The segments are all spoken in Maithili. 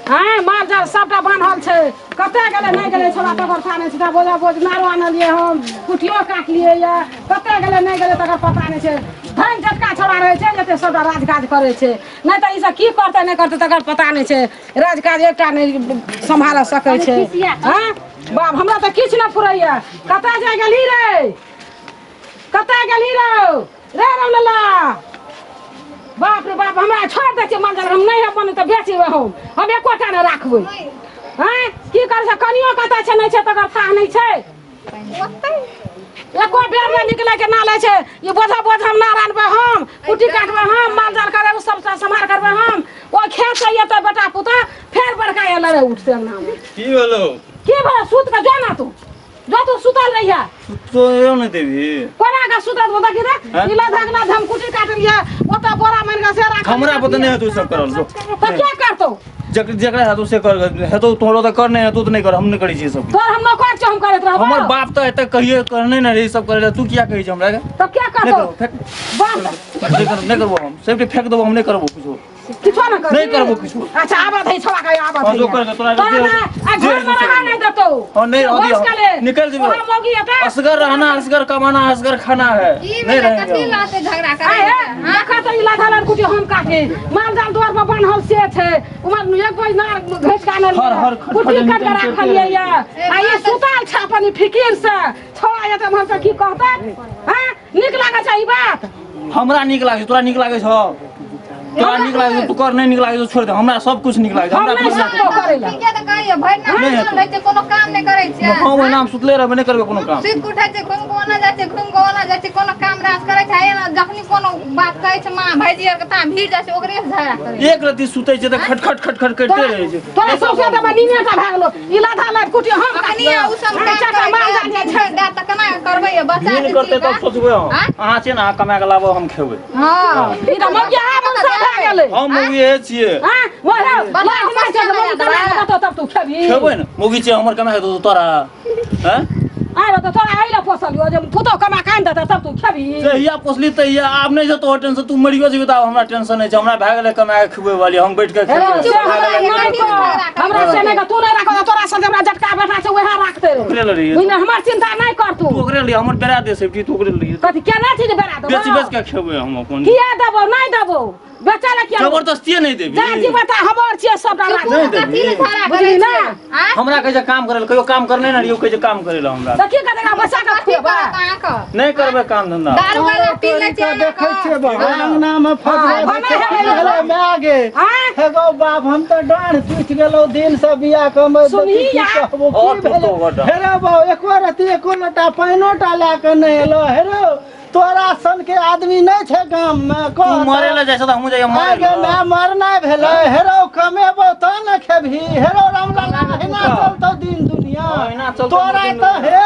आँय माल जाल सबटा बान्हल छै कतऽ गेलै नहि गेलै छोड़ा तकर था नहि छै तऽ बोझा बोझ नारो आनलियै हम कुटियो काटलियै यऽ कतऽ गेलै नहि गेलै तकर पता नहि छै धन झटका छोड़ा रहै छै जते सबटा राजकाज करै छै नहि तऽ ई सब की करतै नहि करतै तकर पता नहि छै राजकाज एकटा नहि सम्हार सकै छै हँ बाप हमरा तऽ किछु नहि फुरैया कतऽ जाय गेली रे कतऽ गेली रौ रे रामलला बाप रे बाप हमरा छोड़ दै छै माल जाल हम नहि अपन तऽ बेचबै हम हम एकोटा नहि राखबै हँ की करै छै कनियो कतऽ छै नहि छै तकर थाह नहि छै एको बेर नहि निकलै के ना लै छै ई बोझा बोझ हम ना रानबै हम कुट्टी काटबै हम माल जाल करबै सब सम्हार करबै हम ओ खेत से एतै बेटा पुतोह फेर बड़का लड़े उठतै अंगनामे की भेलो की भेलै सुत कऽ जो ना तू जो तू सुतल रहिया तो एयो नहीं देबी कोना के सुतल बता की रे हैं? इला धगना धम कुटी काटलिए ओता बोरा मारि के से राख हमरा पता नहीं है तू सब करल जो तो क्या करतो जकरा हेतौ से कर हेतौ तोहरो तऽ कर नहीं हेतौ तऽ नहीं कर हम नहीं करै छियै सब तोर हम नौकर छियौ हम करैत रहबो हमर बाप तऽ एतऽ कहियो करने नहि रही सब करै लए तू किया कहै छै हमरा के तो क्या नहि करतो करबो फेक बाप नहि कर नहि करबो हम सबके फेक देबो हम नहि करबो कुछो किछो न कर नहि करबो किछो। अच्छा आबऽ दही छोड़ा के आबऽ हाँ, दही जो कर तोरा तोरा जे- ना आ जे घर में जे- रहा नहीं देतो हाँ, नहीं रह दिया। बस कले निकल जेबो। ओहा मौगी एतै असगर रहना असगर कमाना असगर खाना है ई नहीं भेलै रहेंगे कथी हम। लाते झगड़ा आए करै हे छै देखा तऽ ई लाधा लाल कुटी हम काटे माल जाल द्वार पर बान्हल से छै उमर एक बज नार घसि के आनलियै हर- हर खट- कुटी खट काटि के निकलि राखलियै या आ ई सुतल छै अपन ई फिकिर से छौड़ा एतै उम्हर से की कहतै हैं नीक लागै छै ई बात हमरा नीक लागै छै तोरा नीक लागै छौ तोरा नीक लागै छौ तू कर नहि नीक लागै छौ छोड़ि दे हमरा सब कुछ नीक लागै छै हम हमरा नहि कुछ सकबो करै लए ठीके तऽ कहैया भरि नहि नाम हेतौ। रहै छै कोनो काम नहि करै छै हम ओहिना हम सुतले रहबै नहि करबै कोनो काम सुति कऽ उठै छै घुमि कऽ ओना जाइ छै घुमि कऽ ओना जाइ छै कोनो काम राज करै छै एना जखनी कोनो बात कहै छै माँ भाईजी आरके ता भीड़ जाइ छै ओकरे से झगड़ा करै छै एक रत्ती सुतै छै तऽ खट खट खट खट करिते रहै छै तोरा सौंसे तऽ नीने टा भए गेलो ई लाधा लाध कुटी हम अखनी उ सब हाँ, काम चाचा करै माल छै, जाल जे छै दे तऽ केना करबै ये बच्चा नीन छै करतै तब ठीक सोचबै हम आँय? अहाँ छियै ने अहाँ कमा कऽ लाबो हम खेबै हँ ई तऽ मौगिया मनसा भए गेलै हम मौगिए छियै हाँ वह बता, लाख मार छै मौगी कमा कऽ देतौ तब तू खेबही खेबै ने मौगी छियै हमर कमा के देतौ तोरा हैं आरो तऽ तोरा एहि लए पोसलियौ जे पुतहु कमा कऽ आनि देतौ तब तू खेबही जहिया पोसली तहिया आब नहि छै तोहर टेंशन तू मरियो जेबही तऽ आब हमरा टेंशन नहि छै हमरा भए गेलै कमा के खुबै वाली हम बैठ के हेरो, खेबै से हमरा नहि कह। हमरा से नहि कह। तू नहि राखो तोरा संगे हमरा जटका बेटा छै वएह राखते रहो ओकरे लए रहियै। बुझले हमर चिंता नहि कर तू तू ओकरे लिए हमर बेरा दे सेफ्टी तू ओकरे लिए कथी केना चीज बेरा देबो बेच बेच के खेबै हम अपन किया देबो नहि देबो बेचै लए किया जबरदस्ती नहि देबी जा जीवता हमर छियै सबटा राख नहि देबी। कथी लए झगड़ा करै बुझली ना? छियै आँय? हमरा कहै छै काम करै लए कहियो काम करने नहि रहियो कहै छै काम करै लए हमरा तऽ की करतै बच्चा के कथी खुएबै करत अहाँके नहि करबै काम धंधा दारू वाला पी लै छियै अहाँके देखै छियै बाबा अंगना मे फसल हँ, छै की भेलै माय गे आँय? हे गौ बाप हम तऽ डाँढ़ टूटि गेलौ दिन से बियाह कमे सुनही की यार। कहबो और की तू भेलै तो बड्ड। हे रे बाउ एको रति एको लोटा पानिओ टा लए कऽ नहि एलो हे रौ तोरा सन के आदमी नहि छै गाम मे तू मरे लए जाइ छ तऽ हमहूँ जाइए मरे आगे लए। माय मरनाइ भेलै हेरौ कमेबो तऽ ने खेबही हेरौ रामलाला अहिना चलतौ दिन दुनिया हँ, अहिना चलतौ तोरा दिन तऽ हे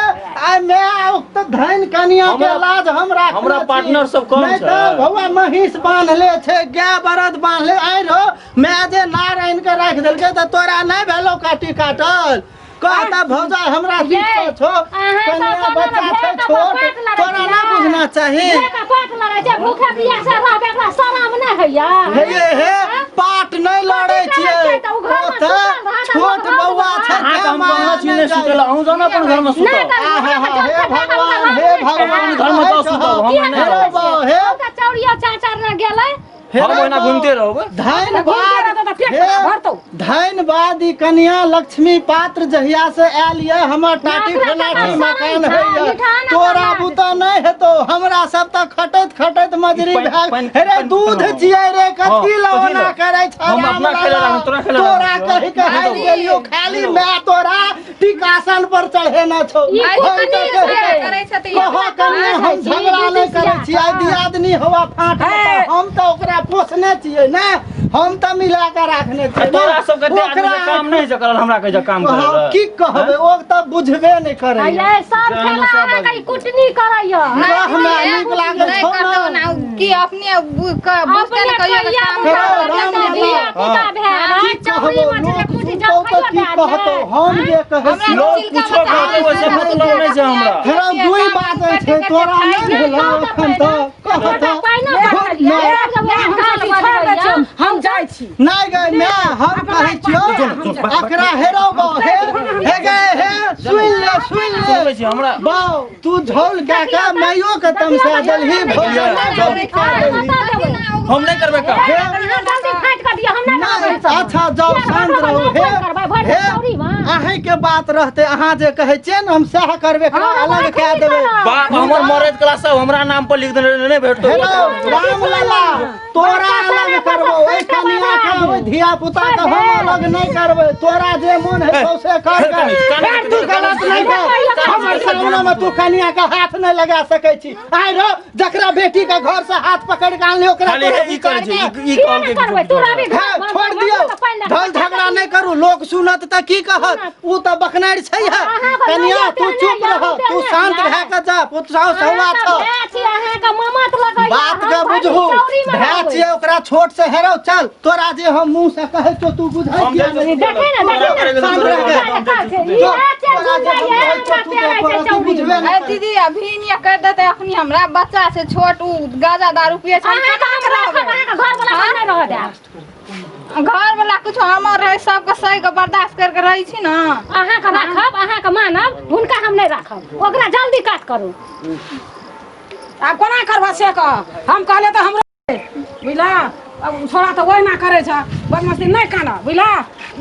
आइ माय तऽ धन कनिया के लाज हम राखने हमरा छी। पार्टनर सब कम नहि छै। तऽ बौआ महींस बान्हले छै गाय बरद बान्हले आइ रौ माय जे नार आनि कऽ राखि देलकै तऽ तोरा नहि भेलौ काटी काटल कहता भौजा हमरा ये, सीट छो अहाँ सब कनिया कोनो बच्चा ने छै भेंट पर छोट पाट लड़ै तोरा छियै। ना बुझना चाही भेंट पाट लड़ै छै भूखे पियासे रहबै एकरा शरम नहि होइया हे ये हे पाट नहि लड़ै कथी छियै करै छियै तऽ ओ घरमे ओतऽ सुतल रहत, छोट लोक बौआ छै अहाँके तें हम माया कहने छी नहि नहि सुतै लए अहूँ जाउ ने अपन घरमे नहि सुतब तऽ आहा, हे भगवान हे भगवान घरमे जाउ सुतब हम नहि हे रहब। बौ हे तऽ चौड़ियो चाचर ने गेलै हे हम ओहिना बौ। घुमिते रहबै धन्यवाद घुमिते रहतौ तऽ पेट हे, भरतौ। धन्यवाद ई कनिया लक्ष्मी पात्र जहिया से आयल ये हमर टाटी ओकरा फलाटी तऽ मकान शरम छै, होइए मिठान तोरा अपना। बुता नहि हेतौ हमरा सब तऽ खटैत खटैत मजरी पानि- भए पानि- हे रे पानि- दूध हँ। चियै रे कथी हँ, लए कथी ओना लए? करै छै हम अपना राम खाय लए लाला। राखब, तोरा खाय लए तोरा राखब। कहि के नहि हारि देबौ। गेलियो खाली माय तोरा टिकासन पर चढ़ेने छौ ई हम कोन तऽ नीक कहि छै? के- करै छथिन। कह कनिया हम झगड़ा नहि करै छियै आइ दियादनी हवा फाट हे। हम तऽ ओकरा पोसने छियै ने हम तऽ मिला कऽ राखने आ छियै तोरा सबके दे आदमी ओकरा के काम नहि छै करल हमरा कहै छै काम करै हँ, लए की कहबै ओ तऽ बुझबे नहि करै ये सब जानो खेला सब अहाँके ई कुटनी करैया हमरा नीक लागै नहि छौ करतौ ने ने की अपने बुझ के अपने ने कहियो कहिया काम हेरो, करतौ। राम लाला। धिया पुता भेल की चौड़ी कहबो मछली लोक कुटी सुनतौ जब तऽ की कहतौ हम जे कहै हमरा छियौ लोक चिलका कुछो बच्चा कहतै ओहिसँ मतलब नहि छै हमरा हेरो दुई बात छै तोरा नहि भेलौ एखन तऽ कहतौ हम जाइ छी। छी नहि गए माय हम अपना कहै छियौ हम जाइ। अकरा हेरौ बौ हे हे गए हे सुन ले सुन ले सुनबै छी हमरा बौ तू झोल कए के माइयो के तमसा देलही भौजा के तमसा देलही हम नहि करबै काम हे अहाँ जल्दी फाटि कऽ दिअ हम नहि नहि, रहबै सब। अच्छा जाउ किया शांत रहबै? रहू नहि हे करबै, भरि हे चौरी मे। अहीं के बात रहते अहाँ जे कहै छियै ने हम सएह करबै एकरा हँ, अलग हम कए देबै करब। बाप हमर मरैत कला सब हमरा नाम पर लिख देने रहे, नहि भेटतौ हेलो राम लला तोरा अलग करबो ओहि कनिया के ओहि धिया पुता के हम अलग नहि करबै तोरा जे मोन हेतौ से कर हे, तू गलत नहि कर हमर सामने में तू कनिया के हाथ नहि लगा सकै छी आइ रो जकरा बेटी के घर से हाथ पकड़ के आनली ओकरा खाली तोरा ई करै छै विचार ई किया कहलकै नहि करबै तू रहबी हे, घर मे, छोड़ हम दियौ तऽ पानि लऽ ढल झगड़ा नहि करू लोक सुनत तऽ की कहत ओ तऽ बकनारि छै है अहाँके कनिया नहि तू यऽ, चुप तेहने रह यऽ, तू तेहने शांत यऽ। भए कऽ जा पुतसाओ सौआ छौ अहाँके ममत लगैया बात हम के भरि बुझू चौरी मे भए रहबै। छियै ओकरा छोट से हेरौ चल तोरा जे हम मुंह से कहै छौ तू बुझै हम किया जाइ नहि छी। देखै ने देखै ने शांत रह गए। ई छै तोरा जे गुंडा हम ये, कहै छौ हमरा तू पेड़ै तू छै चौरी बुझबे मे। नहि ए दीदी अभी नहीं कर देते अखनी हमरा बच्चा से छोट उ गाजा दारू पिए छै अहाँके हम राखब अहाँके घरवला हम नहि रहऽ देब घर वाला कुछ हमर रहे सबके सही के बर्दाश्त करके रहे छी ना अहाँके राखब अहाँके मानब हुनका हम नहि राखब ओकरा जल्दी काट करू आब कोना करबह से कह हम कहलियै तऽ हमरो बुझला अब छोड़ा तऽ ओहिना करै छ बदमाशी नहि कानऽ बुझला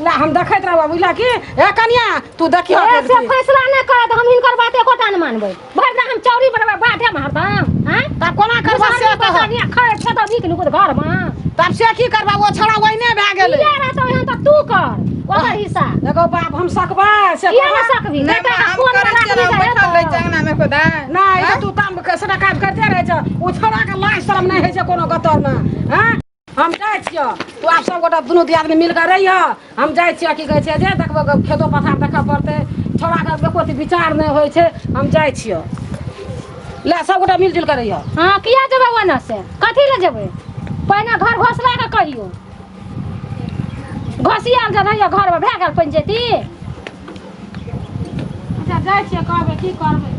ला हम देखैत रहबऽ बुझला की हे कनिया तू देखियो ए, से फैसला नहि करत हम हिनकर बात एकोटा नहि मानबै भरि दिन हम चौरी बनबै बाधे मे हरदम आँय तब कोना करबह से कह कनिया खाय खेतौ नीक नुकुत घरमे तब से की करबह ओ छोड़ा ओहिने भए गेलै किया रहतौ एहन तऽ तू कर ओकर हिस्सा देखो बाप हम सकबै से किया नहि सकबी नहीं बेटा माँ, हम फोन करै बना छियै ना, के बैठल रहै छै अंगना में खुदा नहि ई तऽ तू ताम के सभटा काज करिते रहै छ ओ छोड़ाके लाज शरम नहि होइ छै कोनो गतरमे हँ हम जाइ छियौ तू आब सब गोटा दुनू दियादनी मिल कऽ रहिह हम जाइ छियौ की कहै छै जे देखबो गप खेतो पथार देखऽ पड़तै छोड़ाके एको अथी विचार नहि होइ छै हम जाइ छियौ ले सब गोटा मिल जुलि कऽ रहिह हँ किया जेबै ओना से कथी लए जेबै पहिने घर घोसला कऽ कहियौ घोसियाल जे रहियौ घरमे भए गेल पंचायती अच्छा जाइ छियै कहबै की करबै